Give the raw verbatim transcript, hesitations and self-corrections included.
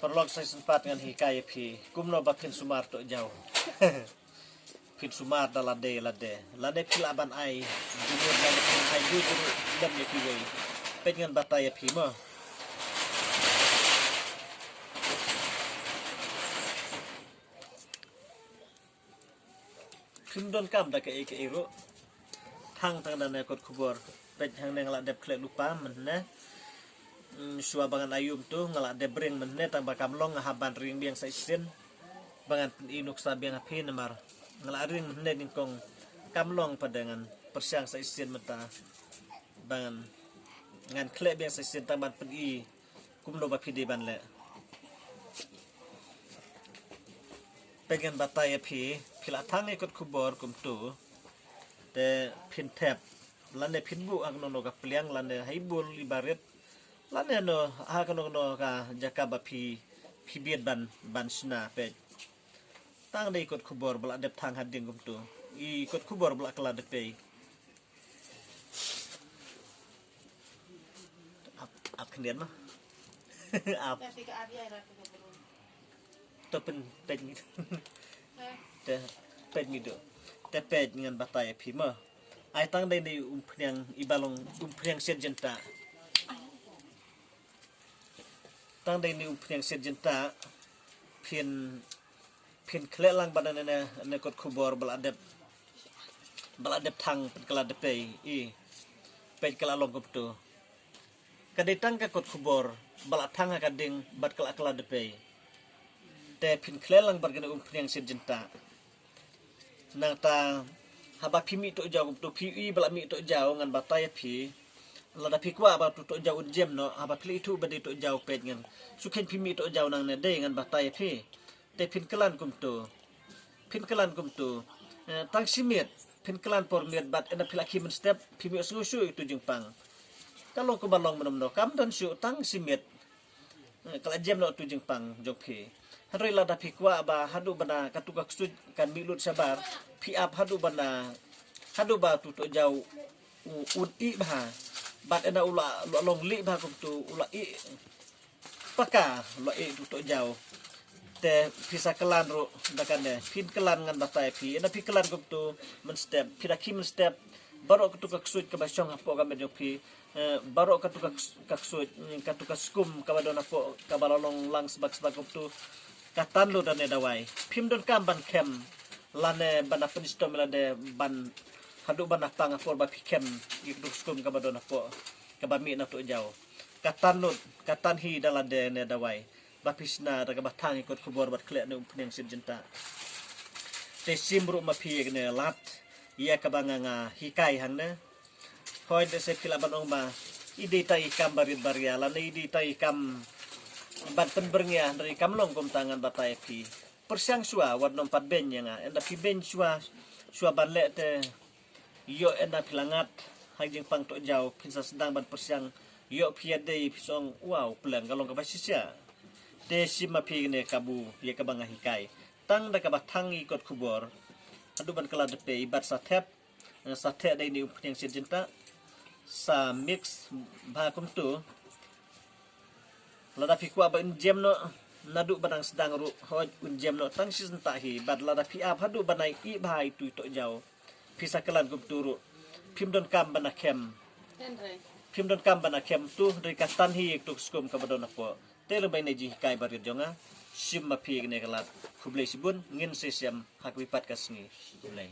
Paralok, sa shisien pat ngan hikai ïa phi kumno ba phin sumar tohjaw. Phin sumar da lade lade. Lade phi lah ban ai jingmut, lade phin ai jingmut lem ïa kiwei. Peit ngan batai ïa phi mo. Phim donkam da kaei kaei ruh. Thang tang da ne kot khubor. Peit hangne nga la dep khleh lypa mynne. Mm, shuwa ba ngan ayu kumto nga la dep ring mynne, tang ba kam long nga hap ban ring biang sa shisien. Ba ngan pyni nuksa biang ha phi namar nga la ring mynne nyngkong, kam long pat de ngan pyrshang sa shisien mynta. Ba ngan, ngan khleh biang sa shisien tang ban pyni kumno ba phi dei ban leh. Peit ngan batai ïa phi, phi la thang ïa kot khubor kumto. Te phin thep, lane phin buh ha kano kano ka pliang, lane ha i bul i barit, lane no ha kano kano ka jaka ba phi, phi bit ban, ban shna. Peit. Tang da i kot khubor ba la dep thang ha ding kumto. I kot khubor ba la kylla da pei. Ap, ap khyndiat ma. Ap. To pyn peit ngi. Te peit ngi do. Te peit ngan batai ïa phi ma. Ai tang dei ne umphniang i ba long umphniang siat jyntah. Tang dei ne umphniang siat jyntah. Phin, phin khleh lang ba ne, ne, ne kot khubor ba la dep, ba la dep thang pynkylla da pei. I. Peit ka la long kumto. Ka dei tang ka kot khubor ba la thang ha ka ding bad ka la kylla da pei. Te phin khleh lang bad kane umphniang siat jyntah. Nangta haba phi mih tohjaw kumto, phi i ba la mih tohjaw, ngan batai ïa phi. Lada phi kwah ba uto tohjaw un jem noh, haba phi la ithuh ba dei tohjaw, peit ngan. Shu kheiñ phi mih tohjaw nangne, dei ngan batai ïa phi. Te phin kyllan kumto. Phin kyllan kumto. Eh, tang shi miet phin kyllan por miet bad ynda phi la khie mynstep phi mih sngew shuh ïa uto jingpang. Ka long kumba long mynno mynno, kam don shuh, tang shi miet. Eh, ka la jem noh uto jingpang jong phi. Hynrei lada phi kwah ba haduh ba na katu ka ksuid kan mih lut shabar, phi ap haduh ba na, haduh ba uto tohjaw u, un ih bha. Bad ynda u la, u la long lieh bha kumto, u la ih paka, u la ih uto tohjaw. Te phi sa kyllan ruh da kane, phin kyllan, ngan batai ïa phi. Ynda phi kyllan kumto mynstep, phi da khie mynstep, baroh katu ka ksuid kaba shong hapoh ka met jong phi, eh, baroh katu ka, ka ksuid, mm, katu ka skum kaba don hapoh, kaba la long lang sbak sbak kumto, ka tan lut da ne dawai. Phim donkam ban khem lane ban da pynshitom lade ban haduh ban da tang ha por ba phi khem ïa katu ka skum kaba don hapoh, kaba mih na tohjaw. Ka tan lut, ka tan hi da lade ne dawai. Ba phi shna da kaba thang ïa kot khubor bad khleh ne umphniang siat jyntah. Te shim ruh ma phi ïa kane lad ïa kaba nga, nga hikai hangne. Hooid, lehse phi lah ban ong ba i dei tang i kam barit baria lane i dei tang i kam ban pynbyrngia, hynrei kam long kumta, ngan batai ïa phi. Pyrshang shuwa, wat nym pat beiñ ïa nga. Ynda phi beiñ shuwa, shuwa ban leh te ïoh ynda phi la ngat ha jingpang tohjaw, phin sa sdang ban pyrshang. Ïoh phi ïadei phi sa ong, wow, pleng, ka long kaba shisha. Te shim ma phi kane kabu ïa kaba nga hikai. Tang da kaba thang ïa kot khubor haduh ban kylla da pei bad sa thep, eh, sa thep da ine i umphniang siat jyntah, sa mix bha kumto. Lada phi kwah ba un jem noh naduh ba dang sdang ruh, hooid, un jem noh tang shi jyntah hi. Bad lada phi ap haduh ba na ih bha ïa uto i tohjaw, phi sa kyllan kumto ruh. Phim donkam ban da khem. Phim donkam ban da khem to, hynrei ka tan hi ïa uto u skum kaba don hapoh. Te lada ine i jinghikai barit jong nga, shim ma phi ïa kane ka lad. Khublei shibun, ngin sa ïashem ha kawei pat ka sngi. Khublei.